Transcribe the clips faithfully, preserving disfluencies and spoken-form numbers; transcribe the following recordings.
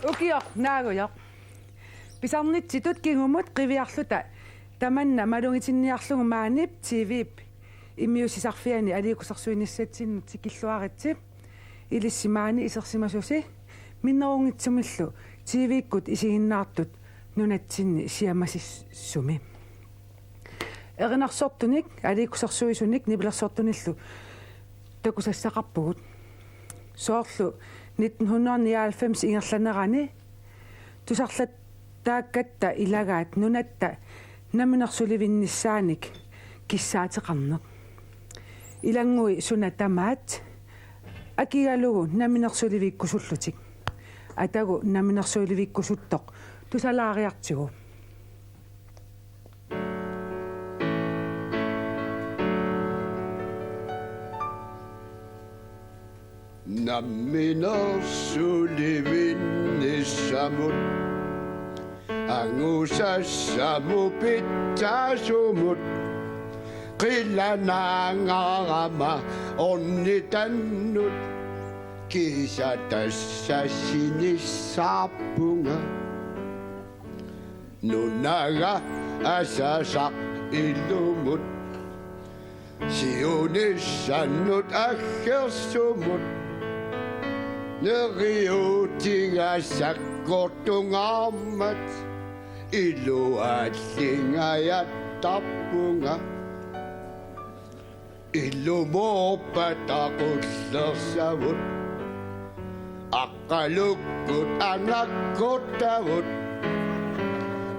Ukioq naagujoq. Pisarnitsitut kingumut qiviarluta tamanna malugitinniarlugu maanip T V-p immiussisarfiani aliikkusersuinissatsinnut tikilluaritsi. Ilissi maani isersimasusi minnerunngitsumillu T V-kkut isiginnaartut nunatsinni siamasissumi. Erinarsortunik, aliikkusersuisunik nipilersortunillu takusassaqarpugut. Soorlu nitten hundrede nioghalvfems ingerlanerani tusarlattaakkatta ilagaat nunatta namminersulivinnissaanik kissaateqarneq. Ilanngui suna tamaat akigalugu namminersulivikkusullutik. Atagu namminersulivikkusuttoq tusalaariartigu. Namminersulivinnissamut, angusassamut pitsaasumut, qilanaangarama ornitannut, kisa tassa sinissaarpunga. Nunaga asasaq ilumut, siunissannut aggersumut, neriuutiga sakkortungaarmat, iluaallingajattarpunga. Ilumoorpat aqullersavut, aqqalukkut anakkortavut,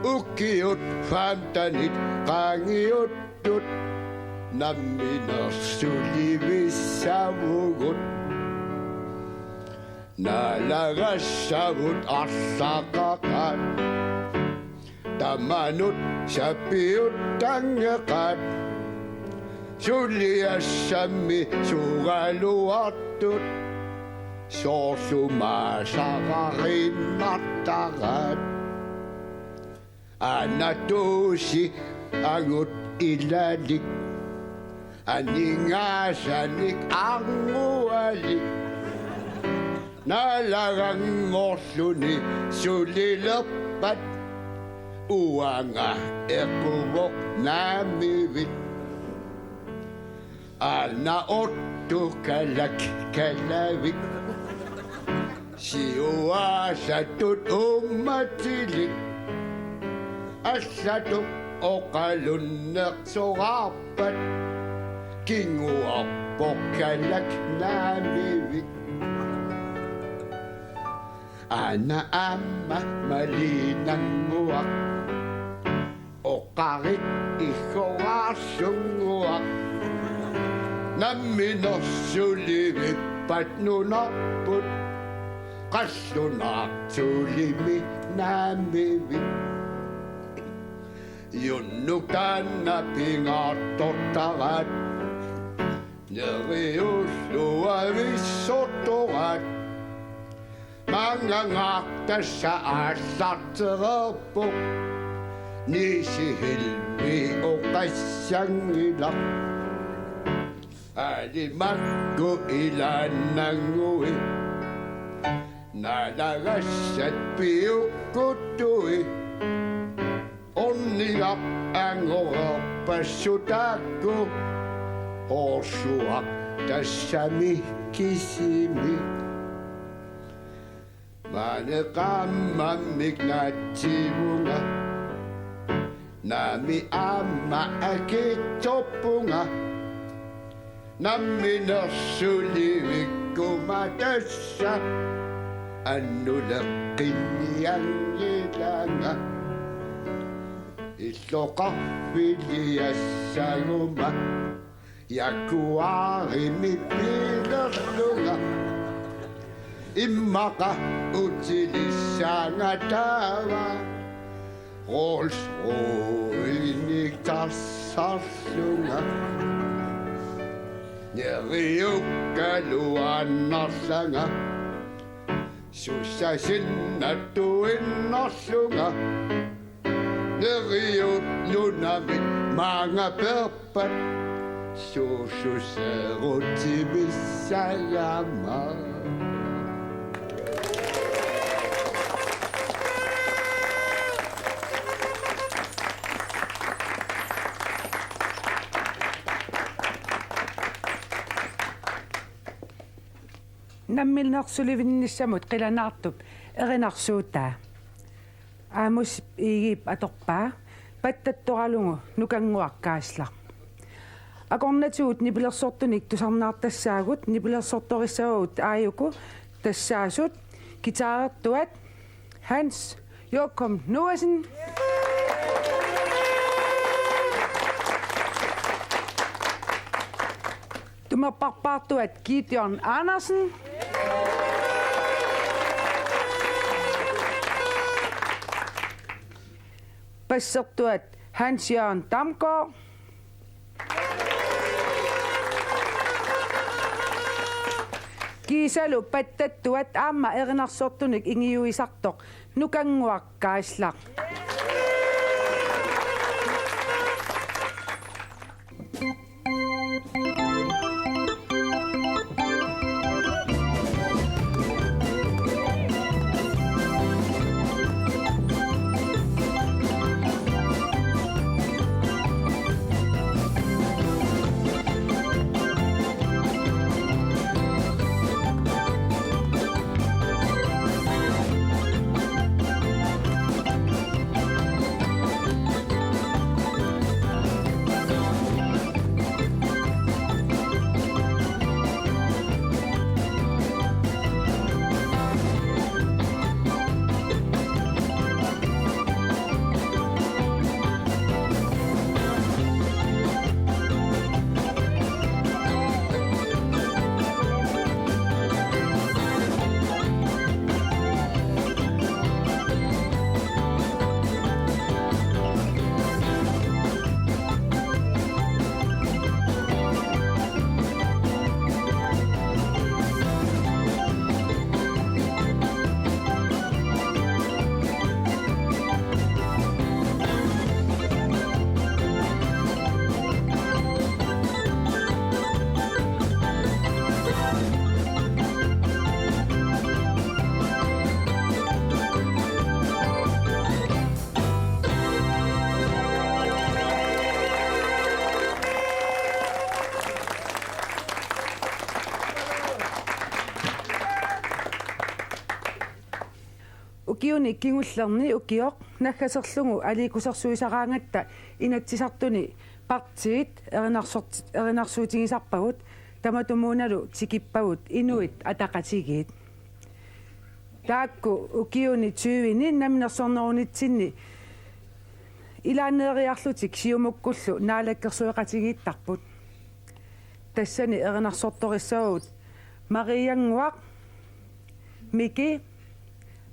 ukiut femtenit qaangiuttut, namminersulivissavugut. Naalagassavut arlaqaqaat, tamanut sapiuttanngeqaat, suliassammi sugaluartut, soorlu maasaqariinnartaraat. Anatuusi angut ilalik, aningaasanik arngualik, naalaganngorluni sulilerpat, uanga equvoq naamivik. Aana ottukalak kalavik, siuaasatut uummatilik, allatut oqalunnersoraarpat, kinguarpoq kalak naamivik. Aana aamma maliinnannguaq, oqarit iggoraarsunnguaq, namminersulivippat nunarput, qallunaartulimi naamivik. Junnuk taanna pingaartortaraat, neriulluavissortoraat, maanngangaaq tassa aallartereerpoq, Nisi Helmi oqassanngilaq. Alimakku ilaannanngui, naalagassat piukkuttui, ornigaq angoreerpassuit taakku, hoorsuaq tassami kisimi. Maani qaammammik naatsivunga, naamik aamma akiitsorpunga, namminersulivikkuma tassa annuleqqinnianngilanga. Illoqarfiliassaguma Jaguarimi biilerlunga, immaqa utilissaanga taava Rolls Roycenik tassarlunga. Neriukkaluaannarlanga, susassinnatuinnarlunga. Neriup nunami maanga peerpat, suususeerutimissagama. Namminersulivinnissamut qilanaartup erinarsuutaa. Amos Egedep atorpaa, pattattoralugu Nukannguaq Kaaslaq. Akornatigut nipilersortunik tusarnaartassaagut, nipilersortorissavagut aajuku tassaasut: guitarertuat Hans Joachim Noahsen, tumerparpaartuat Gideon Andersen, bassertuat Hans Jørgen Damgaard, kiisalu pattattuat aamma erinarsortunik ingiuisartoq Nukannguaq Kaaslaq. Ukiuni kingullerni ukioq naggaserlugu aliikkusersuisaraangatta Inatsisartuni partiit erinarsort-, erinarsuutigisarpagut, tamatumuunalu tikippagut Inuit Ataqatigiit. Taakku ukiuni tyveni namminersornerunitsinni ilaanneeriarlutik Siumukkullu naalakkersueqatigiittarput. Tassani erinarsortorissavagut Mariannguaq, Miki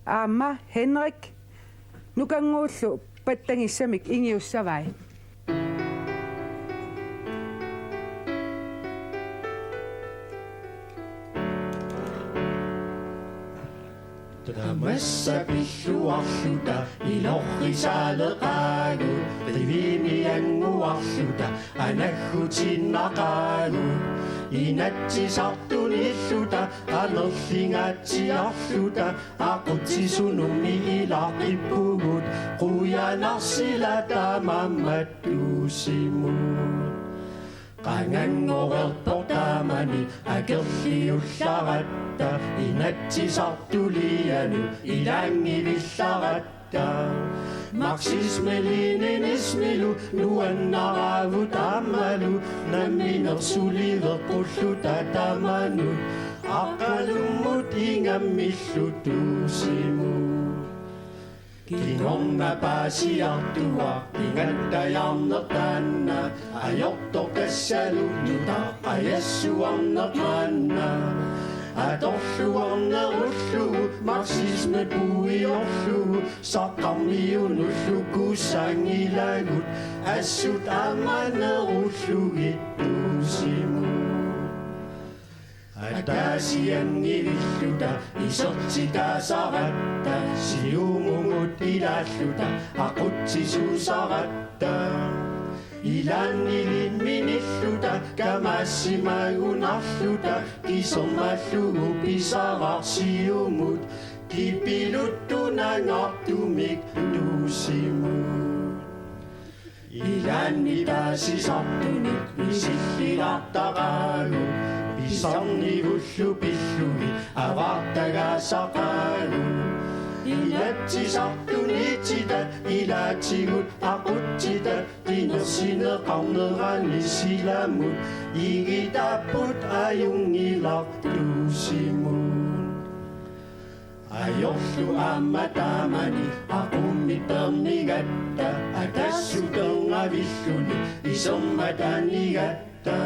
aamma Henrik. Nukannguullu pattagissamik ingiussavai. Tamassa pilluarluta ilorrisaaleqaagut, qivimiannguarluta anaggutiinnaqaagut, Inatsisartunilluta amerlingaatsiarluta aqutsisunummi ilaqippugut, qujanarsilaat taamaammat Tuusimut. Qanganngorerpoq taamani akerliullaratta, Inatsisartulianut ilaanngivillaratta. Marxisme-leninismilu nuannaraavut aammalu, namminersuliveqqulluta tamanut aqqalummut ingammillu Tuusimut. Kingorna paasiartuaq ingattajaarneq taanna, ajortoq tassalu nutaqqajassuarneq maanna. Atorluarnerullugu marxisme puiorlugu, saqqarmiunullu kusaanngilagut, assut ammanerullugit Tuusimut. Ataasianngivilluta isertitaasaratta, Siumumut ilaalluta aqutsisuusaratta. Ilaannilu minilluta kamaassimagunarluta, kisermallugu pisaraat Siumut, kipiluttunangaartumik Tuusimut. Ilaanni taasisartunik misillilaartaqaagut, pisarnivullu pillugit Avaartagaasaqaagut. Inatsisartuniittitaat ilaatigut aqutsittaat qinersineqarnerani silamut igitaapput ajunngilaq Tuusimut. Ajorlu aamma taamani aqummi peernigatta, Ataaseq peerngaavilluni isermat aanigatta.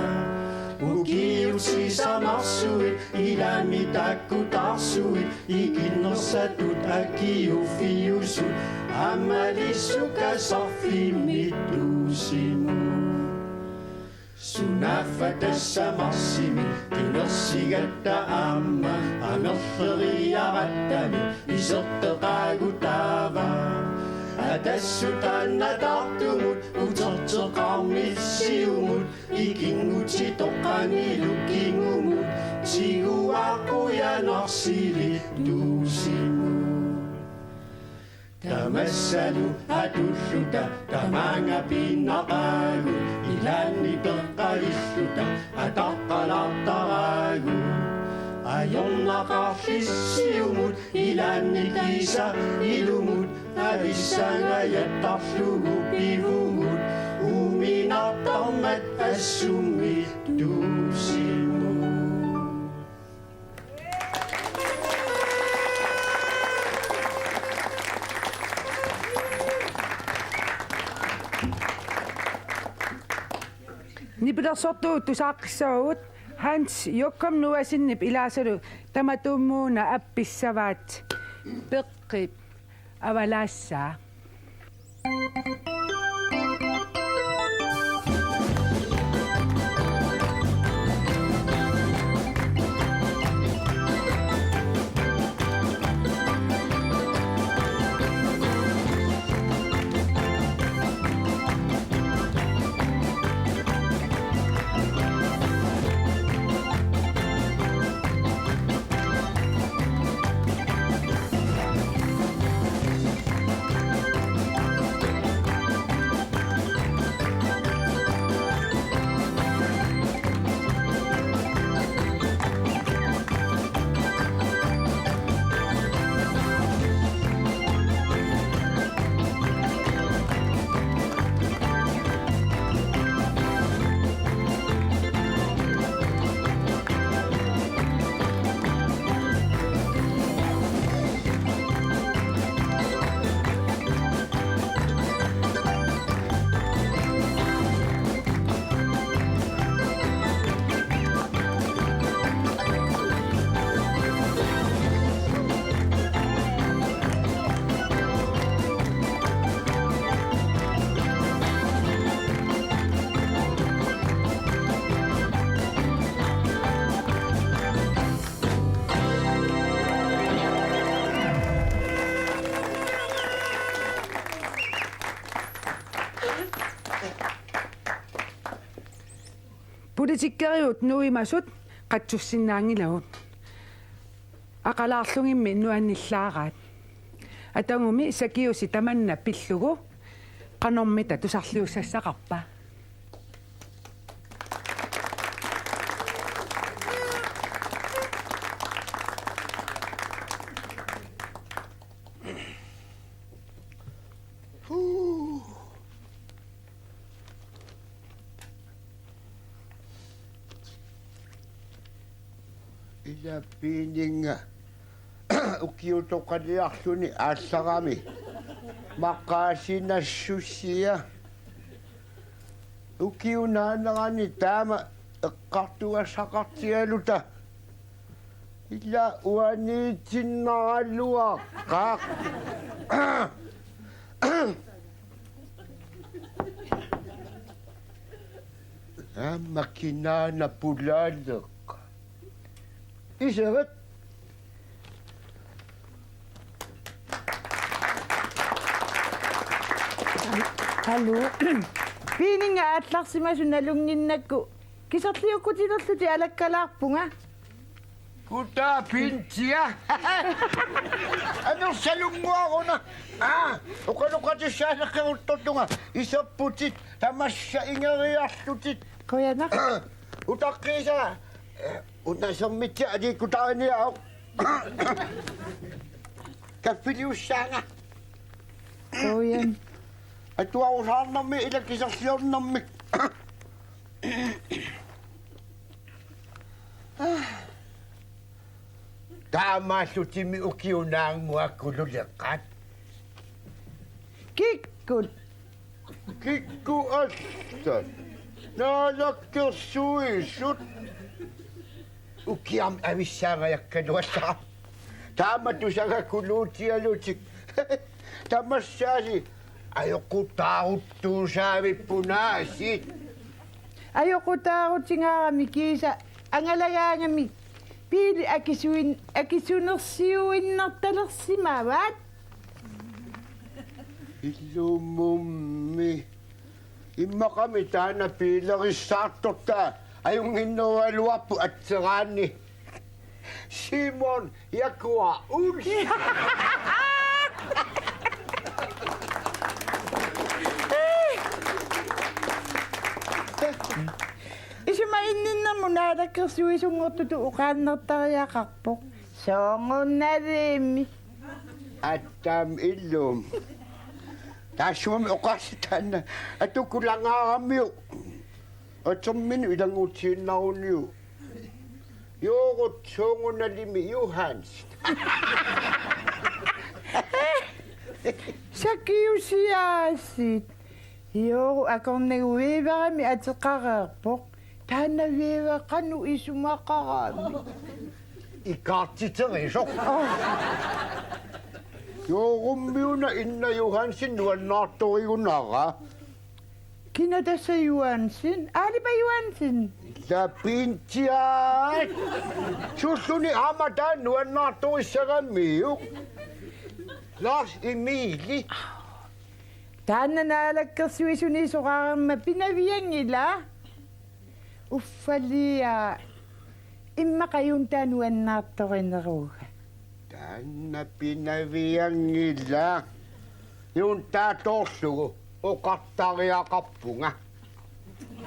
Ukiut sisamarsuit ilaanni takkutaarsuit, ikinnersatut akiuuffiusut aamma iliuuseqarfimmi Tuusimut. Sunaaffa tassa marsimi qinersigatta aamma amerleriarattami iserteqaagut taava. Ataaseq taanna taartumut uterteqqaarmiit siumut ikinngutitoqqanilu kingumut tiguaat qujanarsilik Tuusimut. Tamassalu atulluta tamaanga pinnaqaagut, ilaanni peqqavilluta ataqqalaartaraagut. Ajornaqaarli siumut ilaanni kiisa ilumut, avissaangajattarlugu pivumut uuminartarmat assummi Tuusimut. Nipilersortuut tusaaqqissavagut. Hans Jokum Noahsenip ilaasalu Tamatuummuuna appissavaat, Peqqip avalaassaa. Politikeriut nuimasut qatsussinnaanngilagut. Aqalaarlugimmi nuannillaaraat. Atagumi sakiusi tamanna pillugu qanormita tusarliussassaqarpa? Ila piininga ukiutoqaliarluni aallarami maqaasinassusia. Ukiunaanerani taama eqqartugassaqartigaluta. Ila uaniitinnaraluaqaaq. Aamma kinaana pulaaleq. Iserit. Hallo. Piininga aallarsimasoq nalunnginnakku kiserliukkutilerlutit alakkalaarpunga. Kutaa pintia. Anersalunnguaruna. Aa, oqaloqatissaaleqqeruttortunga. Iserputit tamassa ingeriarlutit. Qujanaq. Utaqqiisa. Una sermitsi aliikkutaariniaavoq. Kaffiliussaanga. Qujan. Atuarusaarnermi ila kiserliornermik. Taamaallutimmi ukiunaannguakululeqaat. Kikkut? Kikkut allat? Naalakkersuisut. Ukiami avissaangajakkaluarlaa. Taama tusagakuluutialutik. Tamassaasi ajoqutaaruttuusaavippunaasi. Ajoqutaarutigaarami kiisa angalagaangami biili akisuin-, akisunersiuinnartalersimavat. Ilumummi. Immaqami taanna biilerissaartortaa ajunnginnerugaluarpoq atseraanni. Simon Jaguar Olsen. Isuma inninnermut naalakkersuisunngortutut oqaannartariaqarpoq. Soorunalimi. Atam illum. Taassumami oqaasitaanna atukulangaaramiuk. Aterminut ilanngutiinnaruniuk. Joorut soorunalimi Johansen. Sakiusiaasit. Joorut akornanni Weaverimi ateqareerpoq. Taanna Weaver qanoq isumaqarami? Ikaartiterisoq. Joorummiuna Inna Johansen nuannaartorigunara. Kina tassa Johansen? Aalipa Johansen? Lapintiaat! Sulluni aamma taanna nuannaartorissagamiuk? Lars Emili. Taanna naalakkersuisuni soraarma pinavianngila. Uffaliaa. Immaqa Juuntaa nuannaartorineruga. Taanna pinavianngila. Juuntaa toorlugu oqartariaqarpunga.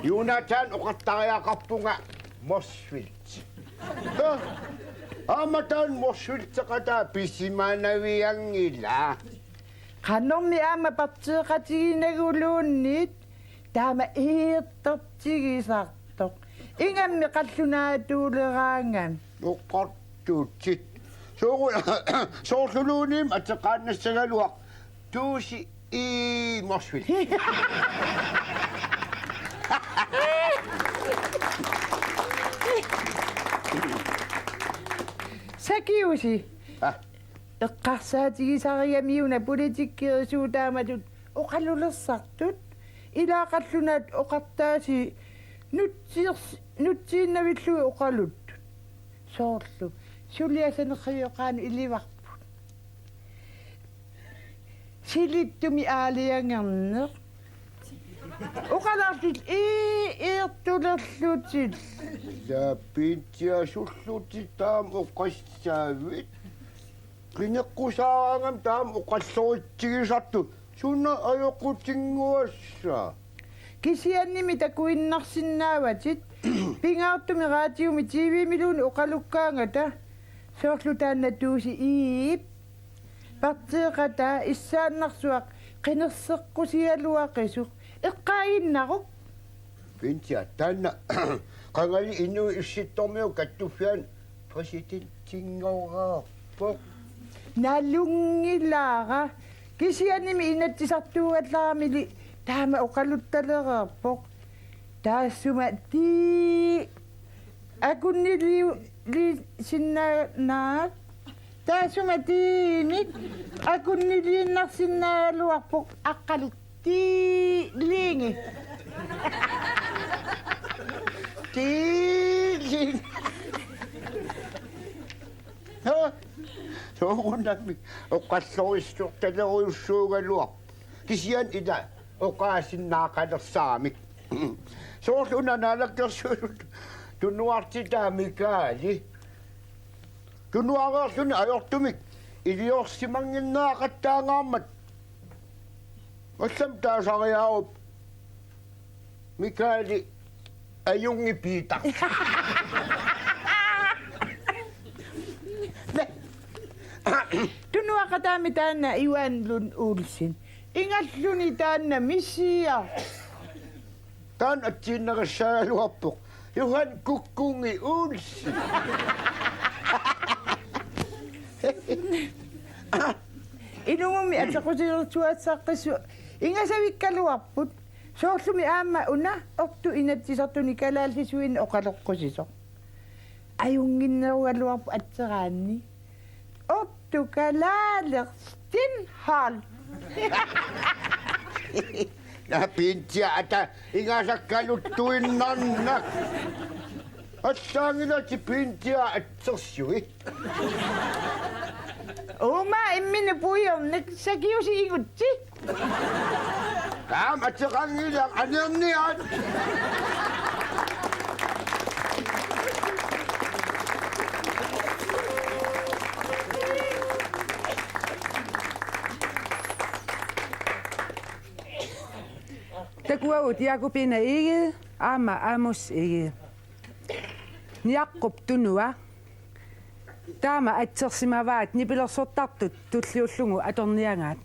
Jonathan oqartariaqarpunga Motzfeldt. Aa, aamma taanna Motzfeldt-eqataa pisimanavianngila. Qanormi aamma partiiqatiginaguluunniit taama iiortortigisartoq. Ingammik qallunaatuuleraangami. Oqartutit. Soorlu-, soorluluunniit ateqaannassagaluaq Tuusi I. Motzfeldt. Sakiusi. Ah. Eqqarsaatigisarigamiuna politikkerisuut taamatut oqalulersartut. Ilaa qallunaat oqartaasii nutsiirs-, nutsiinnavillugit oqaluttut. Soorlu suliasanerrioqaanut ilivarput. Silittumi aalajangerneq. Oqalaarlutit ii iiortulerlutit. Lapintiasullutit taama oqassaavit. Qineqqusaaraangami taama oqalloritsigisartut. Suna ajoqutinnguassaaq? Kisiannimi takuinnarsinnaavatit. Pingaartumik raatiumi T V-miluunniit oqalukkaangata. Soorlu taanna Tuusi Iip. Partiiqataa issaannarsuaq qinerseqqusigaluaqisoq. Eqqaaginnaruk. Pintia taanna qangali inuit issittormiut kattuffianni præsidentinngorpoq. Nalunngilara. Kisiannimi inatsisartuugallaramili taama oqaluttalereerpoq. Taassuma tii akunnili-, li-, sinnaanaat. Taassuma tiimik akunniliinnarsinnaagaluarpoq Aqqalu Tiilingi. Tiilingi. Ha? Soorunami oqallorissortalerujussuugaluarpoq. Kisianni ila oqaasinnaaqalersaramik. Soorlu una naalakkersuisut tunuartitaa Mikaali. Tunuareerluni ajortumik iliorsimannginneraqattaangaarmat. Allamik taasariaarup Mikaali ajunngippiartoq. Tunuaqataami taanna Ivan Lund Olsen. Ingalluni taanna misiaq. Taanna atsiinnarissaagaluarpoq Johan Kukkungi Olsen. Ilumummi ateqqusilersuaassaqqissu ingasavikkaluarput. Soorlumi aamma una Otto Inatsisartuni kalaallisuinnaq oqaloqqusisoq. Ajunnginnerugaluarpoq atseraanni. Otto Kalaaleq Steenholdt. Naa pintia ata ingasakkaluttuinnarnak. Allaanngilaq pintia atsersuit. Uuma imminut puiorneq sakiusi igutsi. Taama ateqanngilaq anerniat. Takuagut Jakobine Egede aamma Amos Egede. Niaqqup tunua. Taama atsersimavaat nipilersortartut tulliullugu atorniagaat.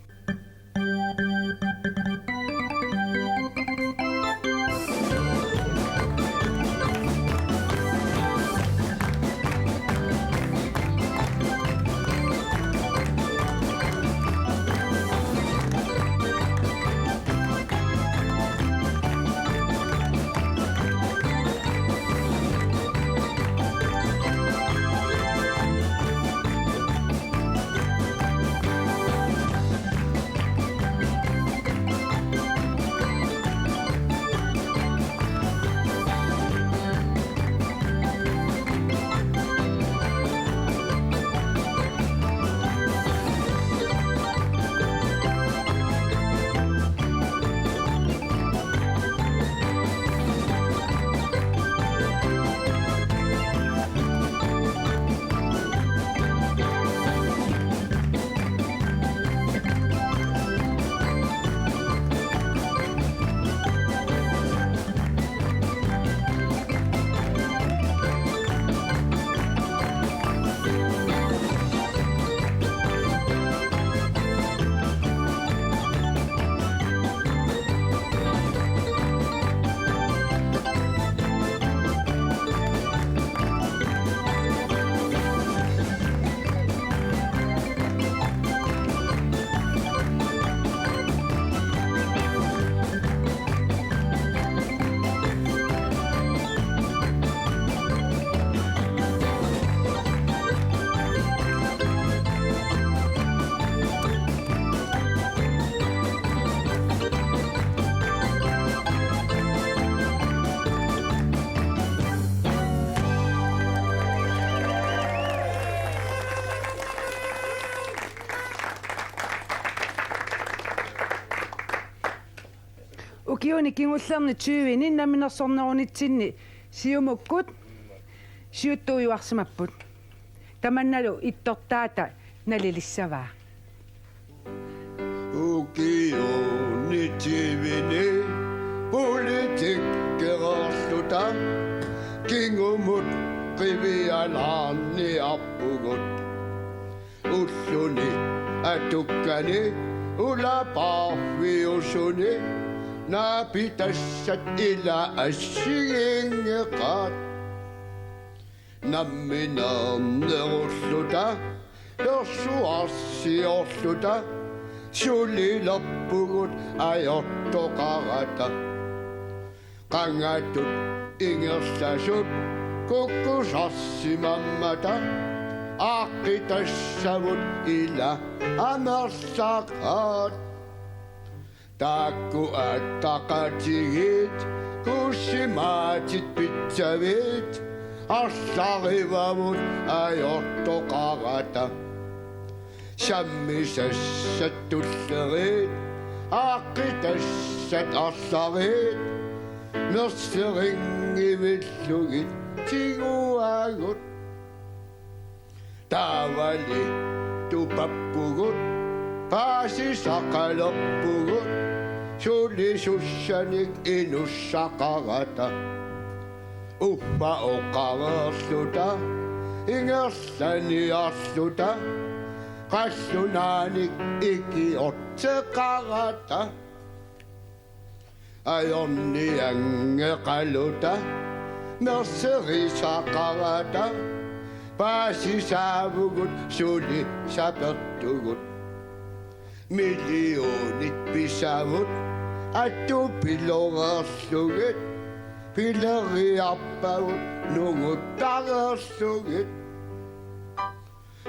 Ukiuni kingullerni tyveni namminersornerunitsinni siumukkut siuttuujuarsimapput. Tamannalu ittortaata nalilissavaa. Ukiuni tyveni politikkereerluta kingumut qivialaarniarpugut. Ulluni atukkani ulapaarfiusuni naapitassat ila assigiinngeqaat. Nammineernerulluta persuarsiorluta sulilerpugut ajortoqarata. Qangatut ingerlasut kukkusarsimammata aaqqitassavut ila amerlaqaat. Taakku attaqatigiit kuusimaatit pitsavit arlarivavut ajortoqarata. Sammisassat tulleriit aaqqitassat arlariit merserinngivillugit tiguagut. Taavali tupappugut paasisaqalerpugut sulisussanik inussaqarata. Uffa oqareerluta ingerlaniarluta Qallunaanik ikiorteqarata, ajornianngeqaluta merserisaqarata, paasisaavugut suli sapertugut. Millionit pisavut attupiloreerlugit, pileriarpagut nunguttareerlugit.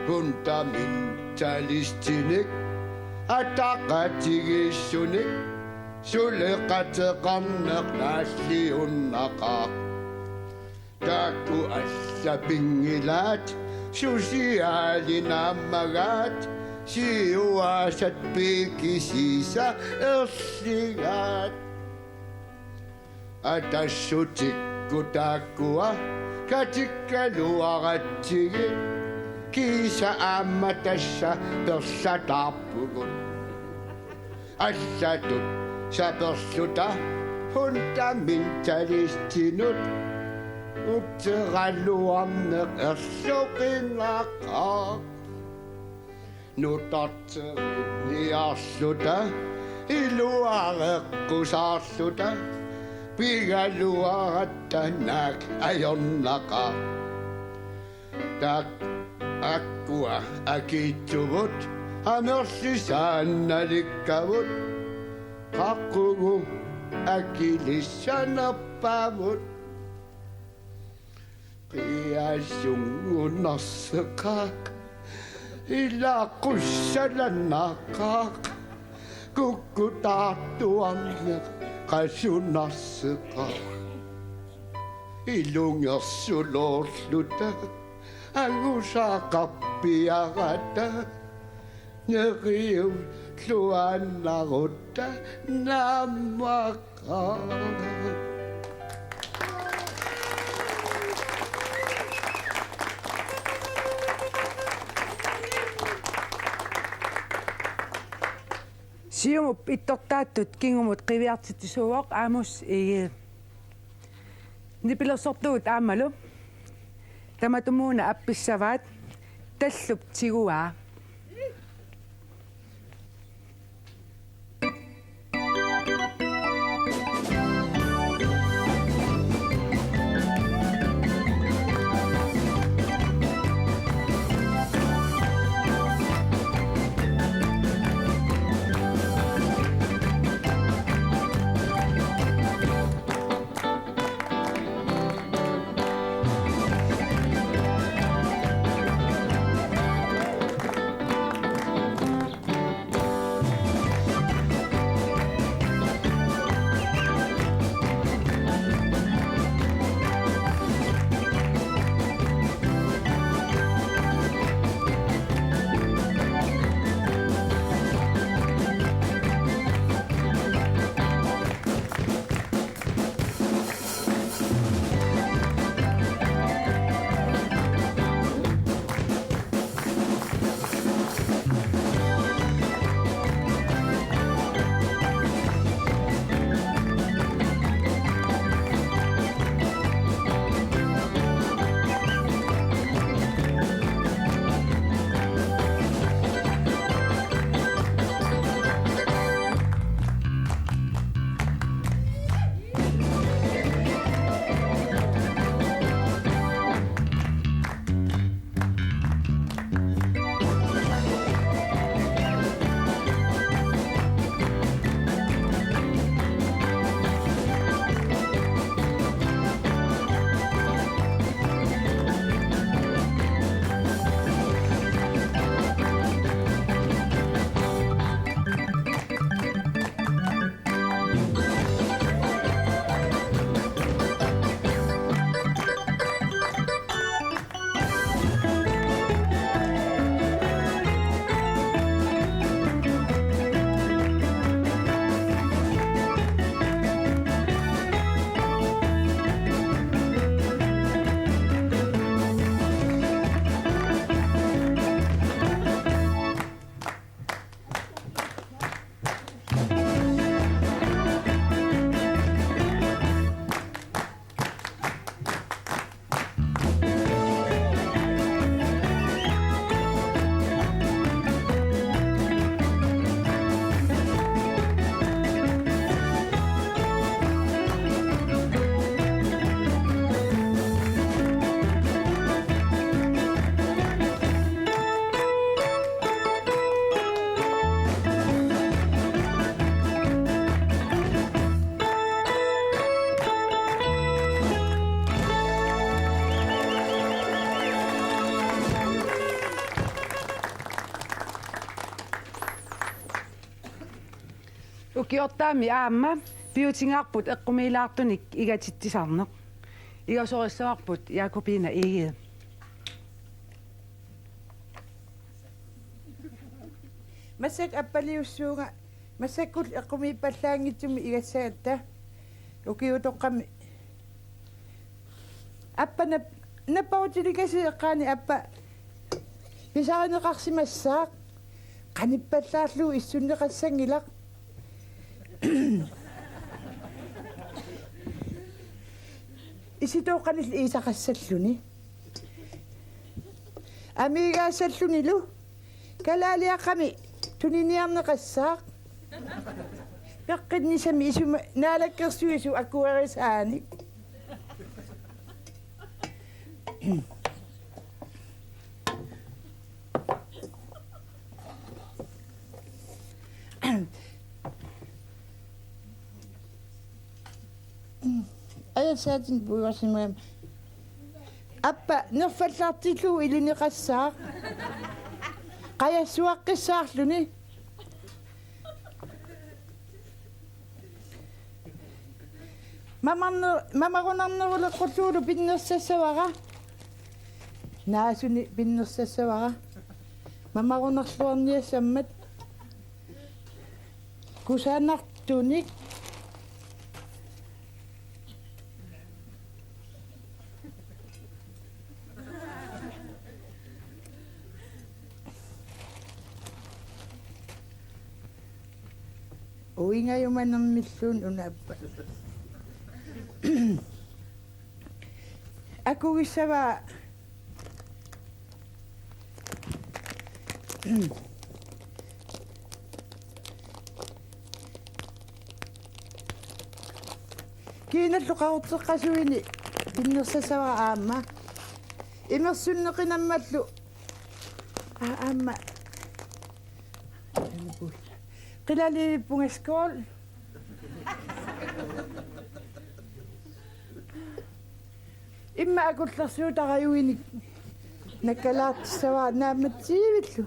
Fundamentalistinik ataqatigiissunik suleqateqarneq naalliunnaqaaq. Taakku alla pinngilaat, susiaalinaammagaat, siuaasat piikisiisa erligaat. Atassutikkut taakkua katikkaluaratsigit, kiisa aamma tassa perlataarpugut. Allatut saperluta fundamentalistinut utseraluarneq erloqinnaqaaq. Nutarteriniarluta iluareqqusaarluta pigaluaratta naak ajornaqaaq. Taak-, akkua akiitsuvut amerlisaannalikkavut, qaqugu akilissanerpavut. Qiasungunarseqaaq, ilaqussalaannaqaaq, kukkutaartuarneq qasunarseqaaq. Ilungersuloorluta angusaqarpiarata, neriulluaannarutta naammaqaaq. Siumup ittortaattut kingumut qiviartitsisuuvoq Amos Egede. Nipilersortugut aammalu tamatumuuna appissavaat: Tallup tiguaa. Ukiortaami aamma piutigaarput eqqumiilaartunik igatitsisarneq. Igasorissavarput Jakobine Egede. Massakkut appaliussuunga, massakkut eqqumiippallaanngitsumik igassagatta. Ukiutoqqami appa nap-, napparutilikasiit eqqaani appa pisarineqarsimassaaq, qanippallaarlugu issunneqassanngilaq. Isitooqqanilli iisaqassalluni. Amiigaassallunilu kalaaliaqqami tuniniarneqassaaq. Peqqinnisami isuma naalakkersuisoq akuerisaanik. Aja saatin puivarsimagama. Appa nerfallartillugu ilineqassaaq. Qajassuaqqissaarluni. Mamarne-, mamarunarneruleqqullugulu pinnersassavara. Naasuni pinnersassavara. Mamarunarluarniassammat. Kusanartunik. Uingajumanermilluunniit una appa. Akugissavaa. Kiinallu qaqorteqqasuini pinnersassavara aamma. Imersunneqinammallu. Aa, aamma. Qilaliivippunga skål. Immaqa akullersuutarajuinik nakkalaartissavara naammatsivillu.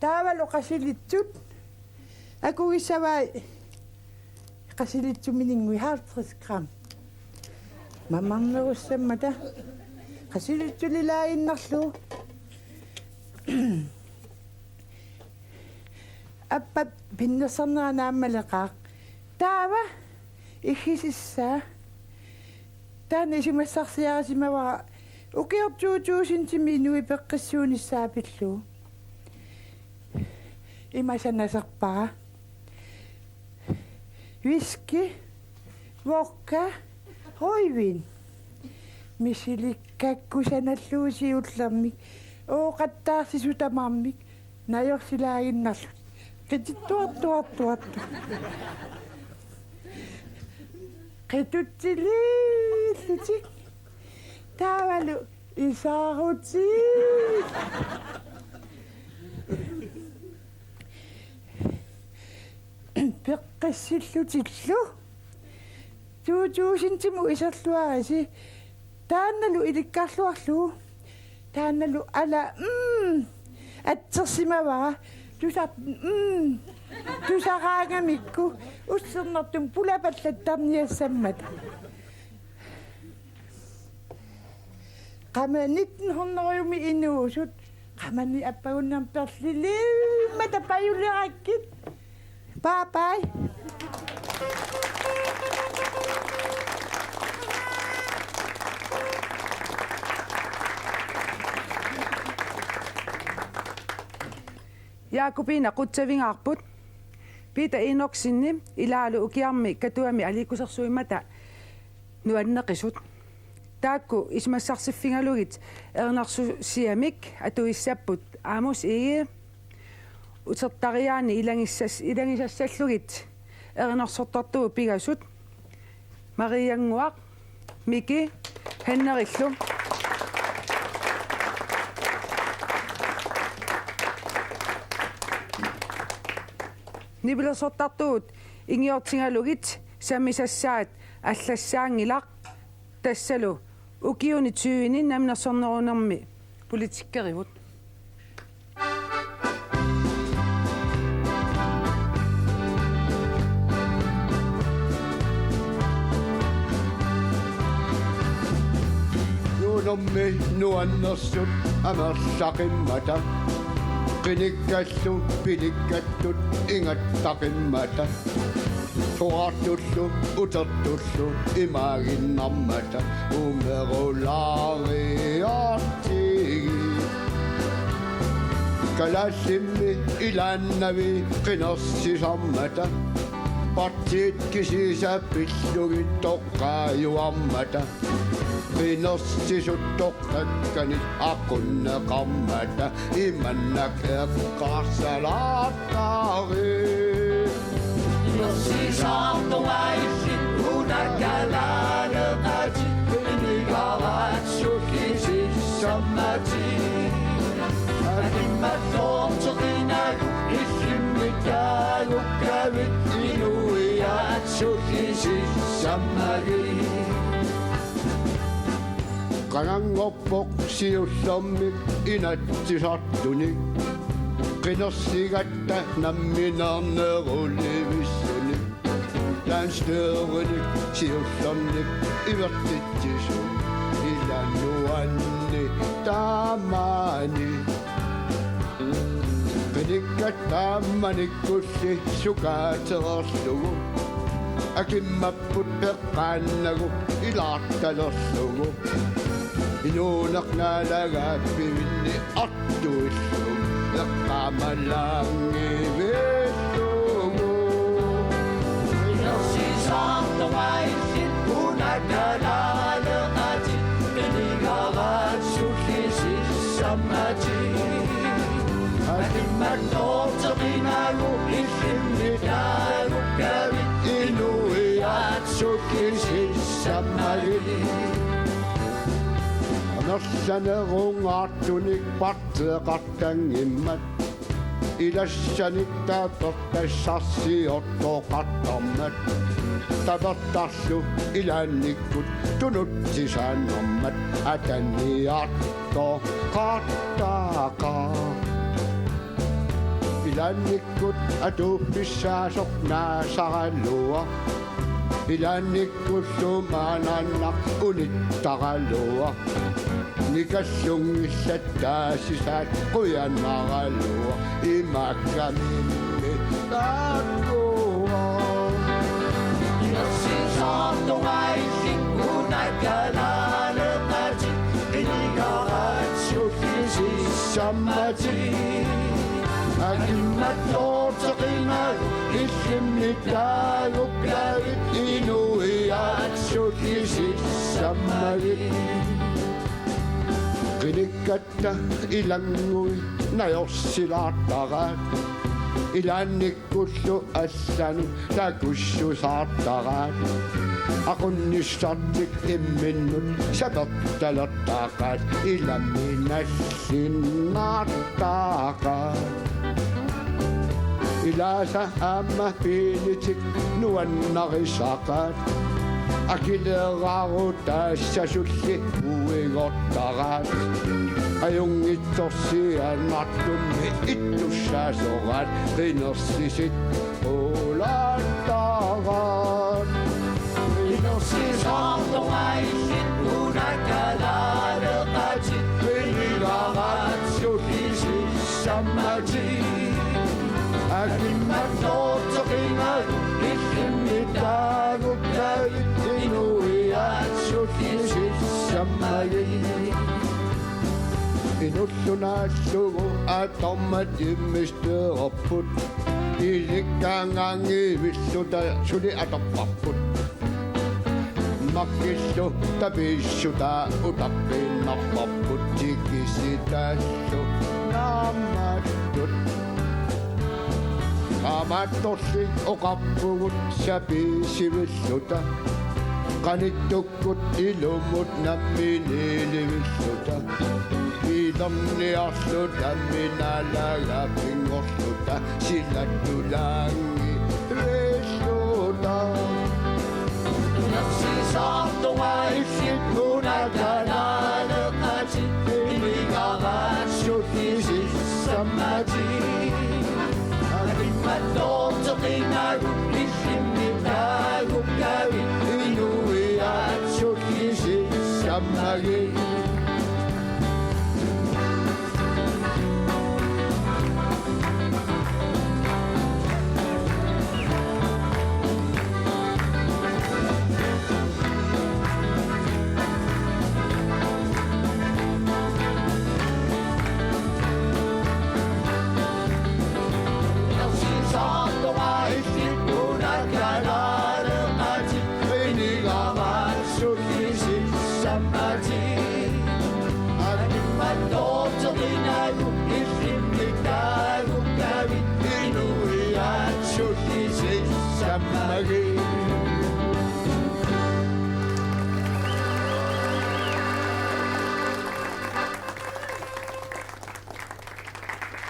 Taavalu qasilitsut. Akugissavai qasilitsumininnguit halvtreds gram. Mamarnerussammata. Qasilitsulilaaginnarlugu. Appat pinnersarnera naammaleqaaq. Taava iggisissaa. Taanna isumassarsiarisimavara ukiortuutuusindimi inuit peqqissuunissaat pillugu. Ima sanaserpara. Whisky, vodka, rødvin. Misilikkakku sanallugu siullermik. Ooqattaarsisut tamarmik. Najorsilaaginnarluni. Qitittuartuartuartu. Qitutsiliillutik. Taavalu isaarutii. Peqqissillutillu. Tuutuusindimut iserluarisi. Taannalu ilikkarluarlugu. Taannalu ala, mm, atsersimavara. Tusar-, mm, tusaraangamikku. Ussernartumik pulapallattarniassammata. Qama nitten hundrede-mi inuusut. Qamani appagunnermi perlilimmata pajulerakkit. Bye bye. Jakobine qutsavigaarput. Peter Enoksenip ilaalu ukiarmi Katuami aliikkusersuimmata nuanneqisut. Taakku isumassarsiffigalugit erinarsusiamik atuissapput Amos Egede, utertariaani ilagissas-, ilagissassallugit erinarsortartugut pingasut, Mariannguaq, Miki, Hennerillu. Nipilersortartugut ingiortigalugit sammisassaat allassaanngilaq, tassalu ukiuni tyveni namminersornerunermi politikkerivut. Tommi nuannersut amerlaqimmata, qinikkallu pilikkattut ingattaqimmata, soraartullu utertullu imaaginnarmata, umerulaariartigit. Kalaallimmi ilaannavi qinersisarmata, partiit kisiisa pillugit toqqaajuarmata, qinersisut toqqakkanit aqunneqarmata, imannak eqqarsalaartarit. Qinersisartoq illit una kalaaleqatit, qinigaraat sullisissammatit. Akimmattoorteqinagu illimmi taagukkavit, inuiaat sullisissammagit. Qanganngorpoq siullermik inatsisartunik, qinersigatta nammineernerulivissunik, landsstyremik siullernik ivertitsisunik, ila nuanni taamani. Qinikkat taamanikkulli sukaatereerlugu, akimmapput eqqaannagu ilaartalerlugu, inuuneq naalagaaffivinni artuillugu eqqaamalaanngivillugu. Qinersisartoq illit una kalaaleqatit, qinigaraat sullisissammatit. Akimmattoorteqinagu illimmi taagukkavit, inuiaat sullisissammagit. Amerlanerungaartunik partiiqartanngimmat, ilassanik tapertassarsiortoqartarmat, tapertarlu ilaannikkut tunutsisaannarmat, ataniartoqartaqaaq. Ilaannikkut atuuffissaasoq naasaraluaq, ilaannikkullu maanannaq unittaraluaq, nikallunngillat taasisaat qujanaraluaq, imaakkamimmi taakkua. Qinersisartoq illit una kalaaleqatit, qinigaraat sullisissammatit. Akimmattoorteqinagu illimmi taagukkavit, inuiaat sullisissammagit. Qinikkatta ilanngui najorsilaartaraat, ilaannikkullu allanut takussusaartaraat, aqunnissartik imminnut sapertalertaraat, ilami nallinnartaraat. Ilaasa aamma piinitik nuannarisaqaat, akileraarutaassasulli uigortaraat, ajunngitsorsiinnartummi ittussaasoraat, qinersisit qulaartaraat. Qinersisartoq illit una kalaaleqatit, qinigaraat sullisissammatit. Akimmattoorteqinagu illimmi taagukkavit, inuiaat sullisissammagit. Inullu naallugu atormat immisteerput, ilikkaangaanngivilluta suli atorparput. Makkillu tapiissutaa utaqqiinnarparput, tikisitaallu naammattut. Taamaattorli oqarpugut sapiisivilluta, qanittukkut ilumut namminiilivilluta, ilerniarluta minalaga pinngorluta, silattulaanngivilluta. Qinersisartoq illit una kalaaleqatit, qinigaraat sullisissammatit. Akimmattoorteqinagu illimmi taagukkavit, inuiaat sullisissammagit.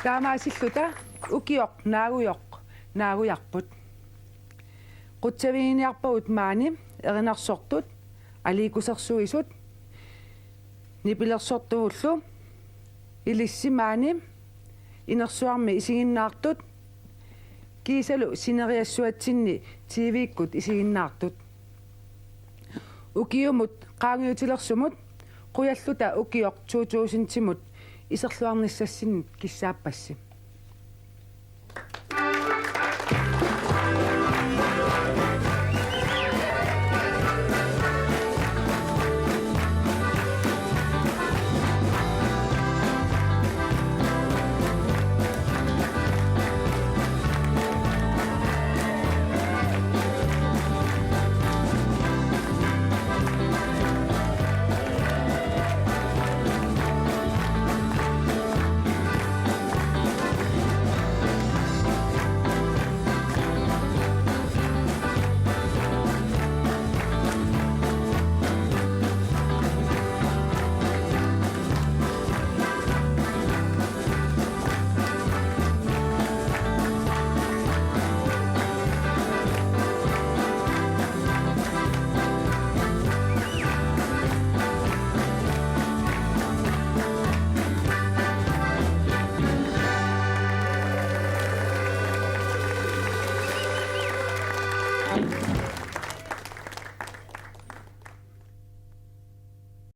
Taamaasilluta ukioq naagujoq naagujarput. Qutsaviginiarpagut maani erinarsortut, aliikkusersuisut, nipilersortuvullu, ilissi maani inersuarmi isiginnaartut, kiisalu sineriassuatsinni T V-kkut isiginnaartut. Ukiumut qaangiutilersumut qujalluta ukioq to tusindimut iserluarnissassinnut kissaappassi.